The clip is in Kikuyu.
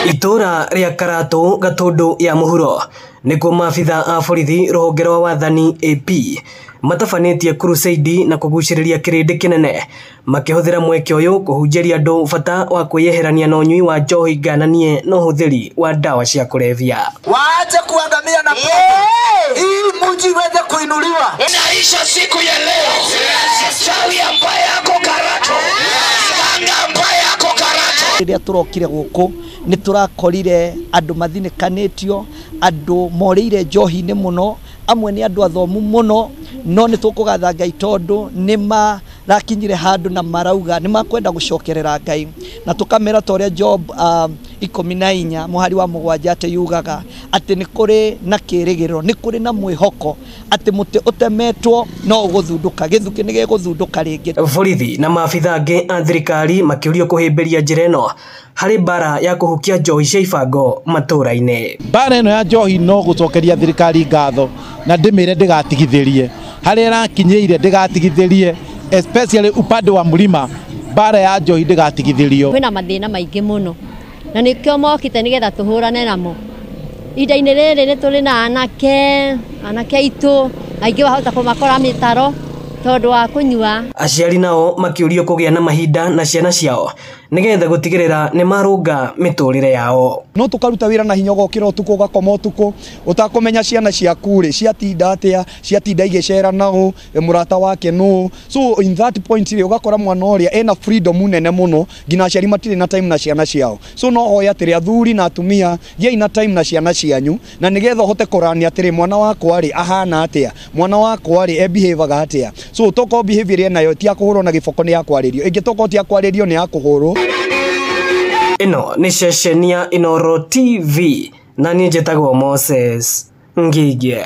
Itũra rĩa Karatũ Gatũndũ ya mũhuro nĩkuo maabitha a borithi rũhonge rwa wathani AP matabanĩtie crusade na kũgucĩrĩria kĩrĩndĩ kĩnene makĩhũthĩra mweke ũyũ kũhunjĩria andũ bata wa kwĩyeherania na ũnyui wa njohi ngananie na ũhũthĩri wa ndawa cia kũrebia. Waache kuangamia na pombe ili mji iweze kuinuliwa. Inaisha siku ya leo. Chawi ambaye ako Karato, ganga ambaye ako Karato. Rĩrĩa tũrokire gũkũ nĩ tũrakorire andũ mathinĩkanĩtio, andũ morĩire njohi-inĩ mũno, amwe nĩ andũ athomu mũno, no nĩ tũkũgatha Ngai tondũ nĩ marakinyire handũ na marauga nĩ makwenda gũcokerera Ngai, na tũkamera ta ũrĩa Job 14 mũhari wa 7 atĩ yugaga atĩ nĩ kũrĩ na kĩrĩgĩrĩro, nĩ kũrĩ na mwĩhoko atĩ mũtĩ ũtemetwo no ũgũthundũka, gĩthukĩ nĩ gĩgũthundũka rĩngĩ. Borithi na maabitha angĩ a thirikari makĩũrio kũhĩmbĩria njĩra ĩno harĩ mbara ya kũhukia njohi cia ibango matũra-inĩ. Mbara ĩno ya njohi no gũcokeria thirikari ngatho na ndĩmĩre ndĩgatigithĩrie harĩa ĩrakinyĩire, ndĩgatigithĩrie especially upande wa mlima, mbara ya njohi ndĩgatigithĩrio. Kwĩna mathĩna maingĩ mũno na nĩkĩo mokĩte nĩgetha tũhũrane namo. Ihinda-inĩ rĩrĩ nĩ tũrĩ na anake aitũ aingĩ wahota kũmakora mĩtaro tondũ wa kũnyua. Aciari nao makĩũrio kũgĩa na mahinda na ciana ciao nĩgetha gũtigĩrĩra nĩ marũnga mĩtũrĩre yao. No tũkaruta wĩra na hinya, ũgokĩra ũtukũ ũgakoma ũtukũ ũtakũmenya ciana ciaku rĩ ciatinda atĩa, ciatinda igĩcera naũ, mũrata wake nũ. So in that point rĩ ũgakora mwana ũrĩa ena freedom nene mũno nginya aciari matirĩ na time na ciana ciao. So no hoya atĩrĩ athuri na atumia, gĩai na time na ciana cianyu na nĩgetha ũhote kũrania atĩrĩ mwana wakwa rĩ ahana atĩa, mwana wakwa rĩ ebehavaga atĩa. So tokorwo behavior ĩrĩa enayo ti ya kũhũrwo na gĩboko nĩ ya kwarĩrio, ĩngĩ tokorwo ti ya kwarĩrio nĩ ya kũhũrwo. Ĩno nĩ ceceni ya Inooro TV na niĩ njĩtagwo Moses Ngigie.